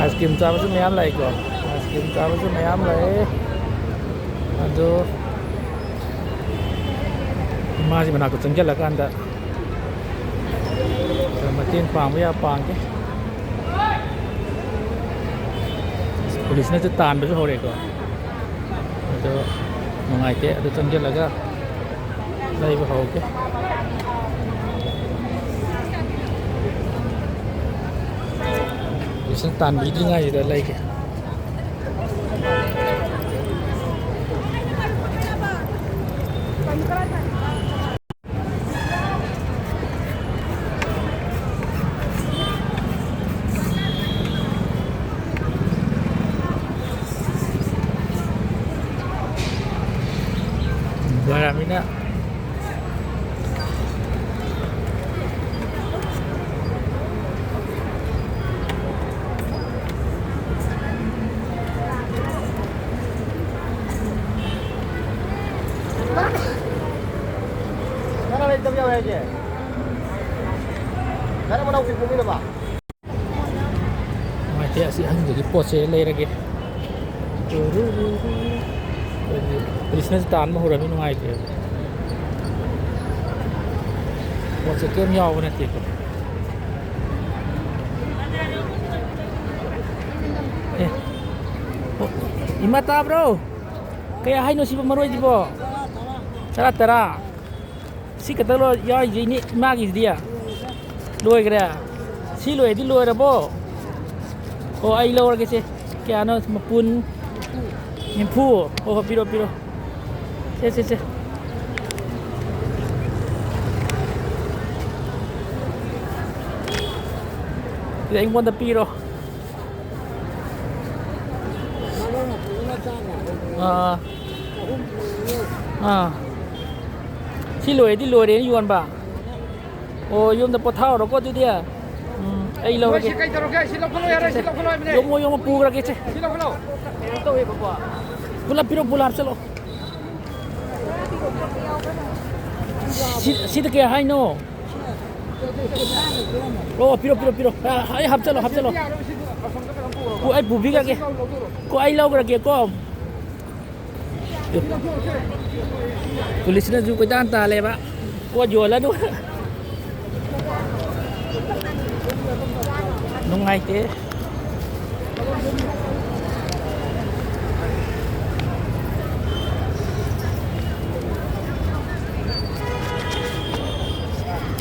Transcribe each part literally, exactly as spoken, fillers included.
Ice cream ꯆꯥꯕꯁꯨ ꯃꯌꯥꯝ ꯂꯥꯛꯏꯀꯣ꯫ Ice cream ꯆꯥꯕꯁꯨ ꯃꯌꯥꯝ ꯂꯥꯛꯑꯦ꯫ ꯑꯗꯣ ꯏꯃꯥꯁꯤ ꯃꯅꯥꯛꯇ ꯆꯪꯁꯤꯜꯂꯀꯥꯟꯗ ꯈꯔ ꯃꯇꯦꯡ ꯄꯥꯡꯕ ꯌꯥꯕ ꯄꯥꯡꯒꯦ꯫ ꯄꯨꯂꯤꯁꯅꯁꯨ ꯇꯥꯟꯕꯁꯨ ꯍꯧꯔꯛꯑꯦꯀꯣ꯫ ꯑꯗꯣ ꯅꯨꯡꯉꯥꯏꯇꯦ꯫ ꯑꯗꯨ ꯆꯪꯁꯤꯜꯂꯒ ꯂꯩꯕ ꯍꯧꯒꯦ꯫ ꯄꯨꯂꯤꯁꯅ ꯇꯥꯟꯕꯤꯗ꯭ꯔꯤꯉꯩꯁꯤꯗ ꯂꯩꯒꯦ꯫ ꯅꯨꯡꯉꯥꯏꯔꯝꯃꯤꯅ꯫ ꯅꯪ ꯂꯩꯇꯕ ꯌꯥꯎꯋꯦ ꯍꯥꯏꯁꯦ? ꯅꯪ ꯃꯅꯥꯎ ꯄꯤꯛꯄ ꯃꯤꯅꯕ? ꯅꯨꯡꯉꯥꯏꯇꯦ, ꯑꯁꯤ ꯑꯍꯟꯁꯤꯒꯤ ꯄꯣꯠꯁꯦ ꯂꯩꯔꯒꯦ꯫ ꯑꯩꯈꯣꯏꯒꯤ ꯄꯨꯂꯤꯁꯅꯁꯨ ꯇꯥꯟꯕ ꯍꯧꯔꯝꯃꯤ, ꯅꯨꯡꯉꯥꯏꯇꯦꯕ꯫ ꯄꯣꯠꯁꯦ ꯀꯔꯤꯝ ꯌꯥꯎꯕ ꯅꯠꯇꯦꯀꯣ꯫ ꯑꯦ꯫ ꯑꯣ, ꯏꯃꯥ ꯇꯥꯕ꯭ꯔꯣ? ꯀꯌꯥ ꯍꯥꯏꯅꯣ ꯁꯤꯕꯨ ꯃꯔꯣꯏꯁꯤꯕꯣ? ꯇꯔꯥ, ꯇꯔꯥ꯫ ꯁꯤ ꯈꯛꯇ ꯂꯣ-, ꯌꯥꯎꯔꯤꯁꯦ ꯏꯅꯦ ꯏꯃꯥꯒꯤꯁꯤꯗꯤ? ꯂꯣꯏꯈ꯭ꯔꯦ꯫ ꯁꯤ ꯂꯣꯏꯔꯗꯤ ꯂꯣꯏꯔꯕꯣ? ꯑꯣ, ꯑꯩ ꯂꯧꯔꯒꯦ ꯁꯦ꯫ ꯀꯌꯥꯅꯣ ꯃꯄꯨꯟ? ꯅꯤꯐꯨ꯫ ꯍꯣꯏ, ꯍꯣꯏ, ꯄꯤꯔꯣ, ꯄꯤꯔꯣ꯫ ꯁꯦ, ꯁꯦ, ꯁꯦ꯫ ꯁꯤꯗ ꯑꯩꯉꯣꯟꯗ ꯄꯤꯔꯣ꯫ ꯑꯥ, ꯑꯥ꯫ ꯁꯤ ꯂꯣꯏꯔꯗꯤ ꯂꯣꯏꯔꯦꯅ ꯌꯣꯟꯕ꯫ ꯑꯣ, ꯌꯨꯝꯗ ꯄꯣꯊꯥꯔꯨꯔꯣꯀꯣ ꯑꯗꯨꯗꯤ꯫ ꯎꯝ, ꯑꯩ ꯂꯧꯔꯒꯦ꯫ ꯁꯤ ꯀꯩ ꯇꯧꯔꯒꯦ? ꯁꯤ ꯂꯧꯈꯠꯂꯣ ꯌꯥꯔꯦ, ꯁꯤ ꯂꯧꯈꯠꯂꯣ ꯍꯥꯏꯕꯅꯦ꯫ ꯌꯣꯝꯃꯣ, ꯌꯣꯝꯃꯣ, ꯄꯨꯈ꯭ꯔꯒꯦ ꯁꯦ꯫ ꯁꯤ ꯂꯧꯈꯠꯂꯣ꯫ ꯄꯨꯂꯞ ꯄꯤꯔꯣ, ꯄꯨꯂꯞ ꯍꯥꯞꯆꯜꯂꯣ꯫ ꯁꯤ, ꯁꯤꯗ ꯀꯌꯥ ꯍꯥꯏꯅꯣ? ꯑꯣ, ꯄꯤꯔꯣ, ꯄꯤꯔꯣ, ꯄꯤꯔꯣ꯫ ꯑ, ꯑꯩ ꯍꯥꯞꯆꯜꯂꯣ, ꯍꯥꯞꯆꯜꯂꯣ꯫ ꯁꯤ ꯌꯥꯔꯣꯏ, ꯁꯤ ꯑꯁꯣꯝꯗ ꯀꯩꯅꯣꯝ ꯄꯨ-, ꯑꯩ ꯄꯨꯕꯤꯈ꯭ꯔꯒꯦ꯫ ꯀꯣ, ꯑꯩ ꯂꯧꯈ꯭ꯔꯒꯦꯀꯣ꯫ ꯄꯨꯂꯤꯁꯅꯁꯨ ꯀꯣꯏꯇꯥꯟ ꯇꯥꯜꯂꯦꯕ꯫ ꯄꯣꯠ ꯌꯣꯜꯂꯅꯨ꯫ ꯅꯨꯡꯉꯥꯏꯇꯦ꯫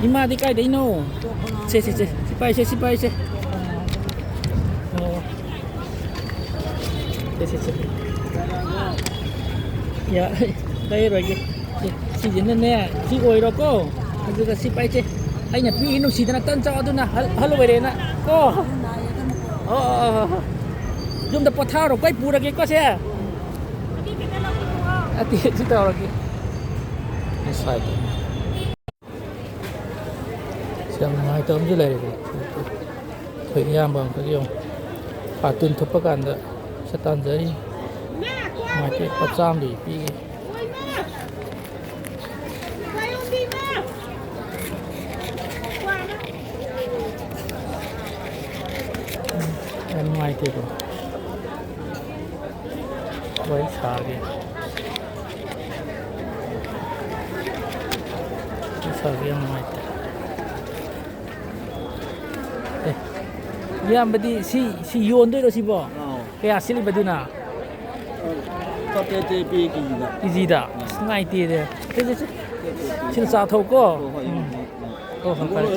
ꯏꯃꯥꯗꯤ ꯀꯥꯏꯗꯩꯅꯣ? ꯁꯦ, ꯁꯦ, ꯁꯦ, ꯁꯤ ꯄꯥꯏꯁꯦ, ꯁꯤ ꯄꯥꯏꯁꯦ꯫ ꯑꯣ꯫ ꯁꯦ, ꯁꯦ, ꯁꯦ꯫ ꯌꯥ, ꯂꯩꯔꯣꯏꯒꯦ꯫ ꯁꯤ, ꯁꯤꯁꯤꯅꯅꯦ, ꯁꯤ ꯑꯣꯏꯔꯣꯀꯣ꯫ ꯑꯗꯨꯒ ꯁꯤ ꯄꯥꯏꯁꯦ꯫ ꯑꯩꯅ ꯄꯤꯔꯤ ꯅꯨꯡꯁꯤꯗꯅ ꯇꯟ ꯆꯥꯎ ꯑꯗꯨꯅ ꯍꯜ-, ꯍꯜ ꯑꯣꯏꯔꯦꯅ꯫ ꯀꯣ꯫ ꯑꯣ, ꯑꯣ, ꯑꯣ, ꯑꯣ꯫ ꯌꯨꯝꯗ ꯄꯣꯊꯥꯔꯣ, ꯀꯣꯏ ꯄꯨꯔꯒꯦꯀꯣ ꯁꯦ꯫ ꯑꯇꯦꯛꯁꯤ ꯇꯧꯔꯒꯦ꯫ ꯉꯁꯥꯏꯗꯣ꯫ ꯌꯥꯝ ꯅꯨꯡꯉꯥꯏꯇꯕ ꯑꯃꯁꯨ ꯂꯩꯔꯦ꯫ ꯑꯩꯈꯣꯏ ꯏꯌꯥꯝꯕ ꯑꯃꯈꯛ ꯌꯦꯡꯉꯨ꯫ ꯀꯥꯔꯇꯨꯟ ꯊꯨꯞꯄ ꯀꯥꯟꯗ ꯄꯩꯁꯥ ꯇꯥꯟꯖꯔꯤ꯫ ꯅꯨꯡꯉꯥꯏꯇꯦ꯫ ꯂꯨꯄꯥ ꯆꯥꯝꯃꯗꯤ ꯄꯤꯒꯦ꯫ ꯌꯥꯝ ꯅꯨꯡꯉꯥꯏꯇꯦꯀꯣ꯫ ꯋꯥꯔꯤ ꯁꯥꯒꯦ꯫ ꯋꯥꯔꯤ ꯁꯥꯒꯦ ꯌꯥꯝ ꯅꯨꯡꯉꯥꯏꯇꯦ꯫ ꯑꯦ, ꯏꯌꯥꯝꯕꯗꯤ ꯁꯤ, ꯁꯤ ꯌꯣꯟꯗꯣꯏꯔꯣ ꯁꯤꯕꯣ? ꯑꯥꯎ꯫ ꯀꯌꯥ ꯁꯤꯠꯂꯤꯕꯗꯨꯅ? ꯆꯥꯇ꯭ꯔꯦꯠ ꯆꯥꯇ꯭ꯔꯦꯠ ꯄꯤ ꯀꯦꯖꯤꯗ꯫ ꯀꯦꯖꯤꯗ? ꯑꯁ, ꯅꯨꯡꯉꯥꯏꯇꯦꯗ꯫ ꯁꯦ, ꯁꯦ, ꯁꯦ꯫ ꯁꯤꯅ ꯆꯥꯊꯧꯀꯣ꯫ ꯍꯣꯏ, ꯍꯣꯏ, ꯎꯝ꯫ ꯎꯝ, ꯎꯝ꯫ ꯍꯣꯏ, ꯍꯣꯏ, ꯐꯔꯦ꯫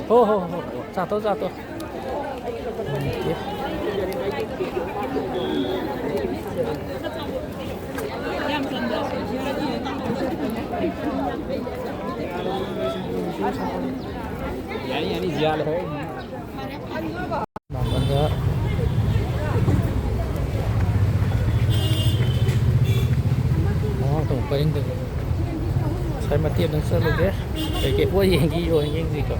ꯍꯣꯏ, ꯍꯣꯏ, ꯍꯣꯏ꯫ ꯆꯥꯊꯣꯛ, ꯆꯥꯊꯣꯛ꯫ ꯌꯥꯅꯤ, ꯌꯥꯅꯤ, ꯖꯤꯌꯥ ꯂꯩꯍꯧꯔꯦ꯫ ꯃꯥꯡꯒꯣꯟꯗ ꯑꯉꯥꯡ ꯊꯣꯡ ꯄꯔꯤꯡꯗ ꯉꯁꯥꯏ ꯃꯇꯦꯛ ꯑꯃ ꯆꯠꯂꯨꯒꯦ꯫ ꯀꯩꯀꯩ ꯄꯣꯠ ꯌꯦꯡꯒꯦ ꯌꯣꯟ ꯌꯦꯡꯁꯤꯀꯣ꯫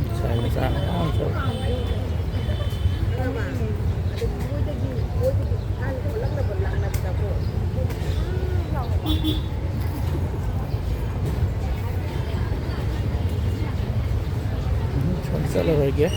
ꯉꯁꯥꯏ ꯃꯆꯥ ꯃꯌꯥꯝ ꯆꯠꯂꯨ꯫ ꯃꯣꯏꯗꯒꯤ, ꯃꯣꯏꯗꯒꯤ ꯊꯥꯏꯅ ꯑꯣꯜꯂꯛꯅꯕ ꯂꯥꯛꯅꯕꯗꯀꯣ, ꯃꯣꯏꯒꯤ ꯂꯩꯒꯦ꯫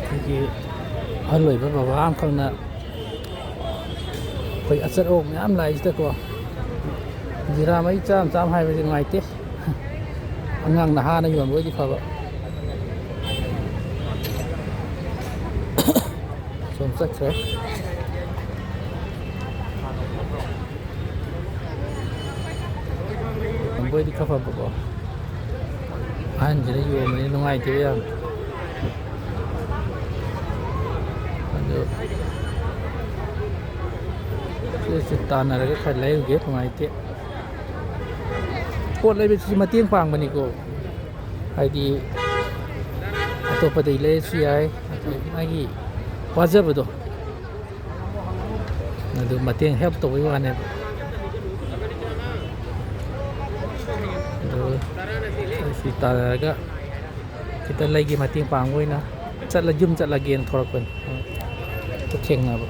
ꯑꯩꯈꯣꯏꯒꯤ ꯑꯍꯜ ꯑꯣꯏꯕ ꯕꯕꯥ ꯑꯃꯈꯛꯅ ꯑꯩꯈꯣꯏ ꯑꯆꯠ ꯑꯋꯣꯛ ꯃꯌꯥꯝ ꯂꯥꯛꯏꯁꯤꯗꯀꯣ, ꯖꯤꯔꯥ ꯃꯍꯤ ꯆꯥꯝ ꯆꯥꯝ ꯍꯥꯏꯕꯁꯦ ꯅꯨꯡꯉꯥꯏꯇꯦ꯫ ꯑꯉꯥꯡ ꯅꯍꯥꯅ ꯌꯣꯟꯕ ꯑꯣꯏꯗꯤ ꯐꯕ꯫ ꯁꯣꯝ ꯆꯠꯈ꯭ꯔꯦ꯫ ꯌꯣꯟꯕ ꯑꯣꯏꯗꯤ ꯈꯔ ꯐꯕꯀꯣ꯫ ꯑꯍꯟꯁꯤꯅ ꯌꯣꯟꯕꯅꯤ ꯅꯨꯡꯉꯥꯏꯇꯦꯕ ꯌꯥꯝ꯫ ꯑꯗꯨ ꯁꯤꯁꯦ ꯇꯥꯟꯅꯔꯒ ꯈꯔ ꯂꯩꯔꯨꯒꯦ, ꯅꯨꯡꯉꯥꯏꯇꯦ꯫ ꯄꯣꯠ ꯂꯩꯕꯁꯤꯁꯨ ꯃꯇꯦꯡ ꯄꯥꯡꯕꯅꯤꯀꯣ꯫ ꯍꯥꯏꯗꯤ ꯑꯇꯣꯞꯄꯗꯒꯤ ꯂꯩꯔꯁꯨ ꯌꯥꯏ, ꯑꯗꯨ ꯃꯥꯒꯤ ꯋꯥꯖꯕꯗꯣ ꯑꯗꯨ ꯃꯇꯦꯡ help ꯇꯧꯕꯩ ꯋꯥꯅꯦꯕ꯫ ꯑꯗꯨ ꯁꯤ ꯇꯥꯟꯅꯔꯒ ꯈꯤꯇ ꯂꯩꯒꯦ, ꯃꯇꯦꯡ ꯄꯥꯡꯕ ꯑꯣꯏꯅ ꯆꯠꯂ-, ꯌꯨꯝ ꯆꯠꯂꯒꯦꯅ ꯊꯣꯛꯂꯛꯄꯅꯤ꯫ ꯊꯦꯡꯅꯕ꯫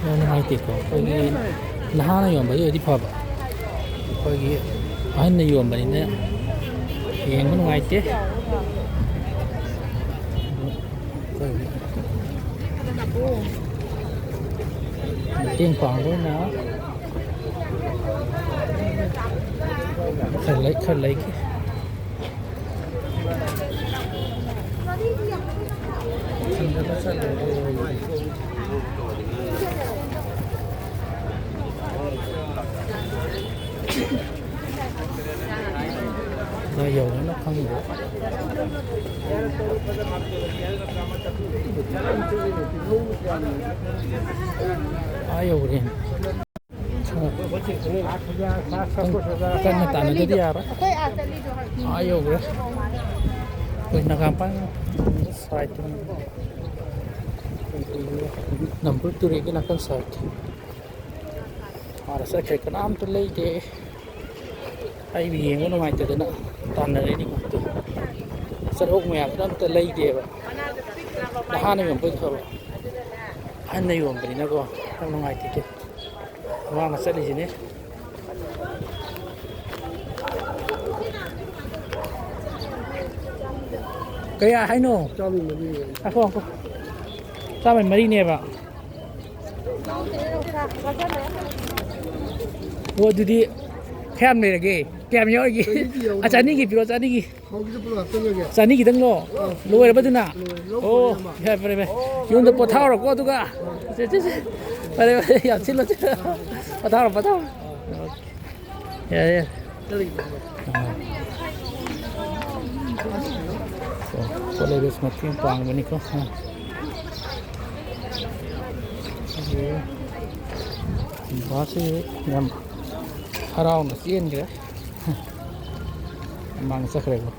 ꯌꯥꯝ ꯅꯨꯡꯉꯥꯏꯇꯦꯀꯣ꯫ ꯑꯩꯈꯣꯏꯒꯤ ꯅꯍꯥꯅ ꯌꯣꯟꯕꯗꯤ ꯑꯣꯏꯗꯤ ꯐꯕ, ꯑꯩꯈꯣꯏꯒꯤ ꯑꯍꯟꯅ ꯌꯣꯟꯕꯅꯤꯅ ꯌꯦꯡꯕ ꯅꯨꯡꯉꯥꯏꯇꯦ꯫ ꯑꯩꯈꯣꯏꯒꯤ ꯃꯇꯦꯡ ꯄꯥꯡꯕ ꯑꯣꯏꯅ ꯈꯔ ꯂꯩ-, ꯈꯔ ꯂꯩꯒꯦ꯫ ꯀꯗꯥꯏ ꯌꯧꯔꯦꯅꯣ ꯈꯪꯗ꯭ꯔꯦ꯫ ꯑꯥ ꯌꯧꯔꯦ꯫ ꯈꯤꯇꯪ ꯀꯟꯅ ꯇꯥꯟꯅꯗꯗꯤ ꯌꯥꯔꯣꯏ꯫ ꯑꯥ ꯌꯧꯈ꯭ꯔꯦ꯫ ꯑꯩꯈꯣꯏ ꯅꯒꯥꯝꯄꯥꯟ side ꯇꯨꯅꯤ꯫ ꯅꯝꯕꯔ ꯇꯨꯔꯦꯟꯒꯤ ꯅꯥꯀꯟ side꯫ ꯃꯥꯅ ꯆꯠꯈ꯭ꯔꯦ, ꯀꯅꯥꯝꯇ ꯂꯩꯗꯦ꯫ ꯑꯩꯕꯨ ꯌꯦꯡꯕ ꯅꯨꯡꯉꯥꯏꯇꯗꯅ ꯇꯥꯟꯅꯔꯛꯏꯅꯤ꯫ ꯆꯠꯍꯧ ꯃꯌꯥꯝꯁꯤꯅ ꯑꯝꯇ ꯂꯩꯗꯦꯕ꯫ ꯅꯍꯥꯅ ꯌꯣꯟꯕꯗꯤ ꯐꯕ, ꯑꯍꯟꯅ ꯌꯣꯟꯕꯅꯤꯅꯀꯣ ꯌꯥꯝ ꯅꯨꯡꯉꯥꯏꯇꯦ꯫ ꯇꯨ, ꯑꯉꯥꯡꯅ ꯆꯠꯂꯤꯁꯤꯅꯦ꯫ ꯀꯌꯥ ꯍꯥꯏꯅꯣ? ꯆꯥꯝꯃꯩ ꯃꯔꯤ꯫ ꯉꯥꯏꯈꯣ, ꯉꯥꯏꯈꯣ꯫ ꯆꯥꯝꯃꯩ ꯃꯔꯤꯅꯦꯕ꯫ ꯑꯣ, ꯑꯗꯨꯗꯤ ꯀꯌꯥꯝ ꯂꯩꯔꯒꯦ? ꯀꯌꯥꯝ ꯌꯥꯎꯔꯤꯒꯦ? ꯆꯅꯤꯒꯤ ꯌꯥꯎꯔꯤ꯫ ꯑ, ꯆꯅꯤꯒꯤ ꯄꯤꯔꯣ, ꯆꯅꯤꯒꯤ꯫ ꯍꯧꯖꯤꯛ ꯄꯨꯂꯞ ꯍꯥꯞꯆꯤꯜꯂꯒꯦ꯫ ꯆꯅꯤ ꯈꯤꯇꯪꯂꯣ? ꯑꯥ꯫ ꯂꯣꯏꯔꯕ ꯑꯗꯨꯅ? ꯂꯣꯏꯔꯦ꯫ ꯂꯧ ꯑꯣ, ꯂꯣꯏꯔꯦ ꯑꯃ꯫ ꯌꯥꯔꯦ, ꯐꯔꯦ, ꯐꯔꯦ꯫ ꯌꯨꯝꯗ ꯄꯣꯊꯥꯍꯧꯔꯣꯀꯣ, ꯑꯗꯨꯒ꯫ ꯁꯦ, ꯁꯦ, ꯁꯦ꯫ ꯐꯔꯦ, ꯐꯔꯦ, ꯌꯥꯝ ꯁꯤꯠꯂꯣ, ꯁꯤꯠꯂꯣ꯫ ꯄꯣꯊꯥꯍꯧꯔꯣ, ꯄꯣꯊꯥꯍꯧꯔꯣ꯫ ꯌꯥꯔꯦ, ꯌꯥꯔꯦ꯫ ꯑꯥ꯫ ꯄꯣꯠ ꯂꯩꯕꯁꯨ ꯃꯇꯦꯡ ꯄꯥꯡꯕꯅꯤꯀꯣ꯫ ꯑꯥ꯫ ꯕꯥꯁꯁꯦ ꯌꯥꯝ ꯍꯔꯥꯎꯅ ꯆꯦꯟꯈ꯭ꯔꯦ꯫ ꯃꯃꯥꯡ ꯆꯠꯈ꯭ꯔꯦꯀꯣ꯫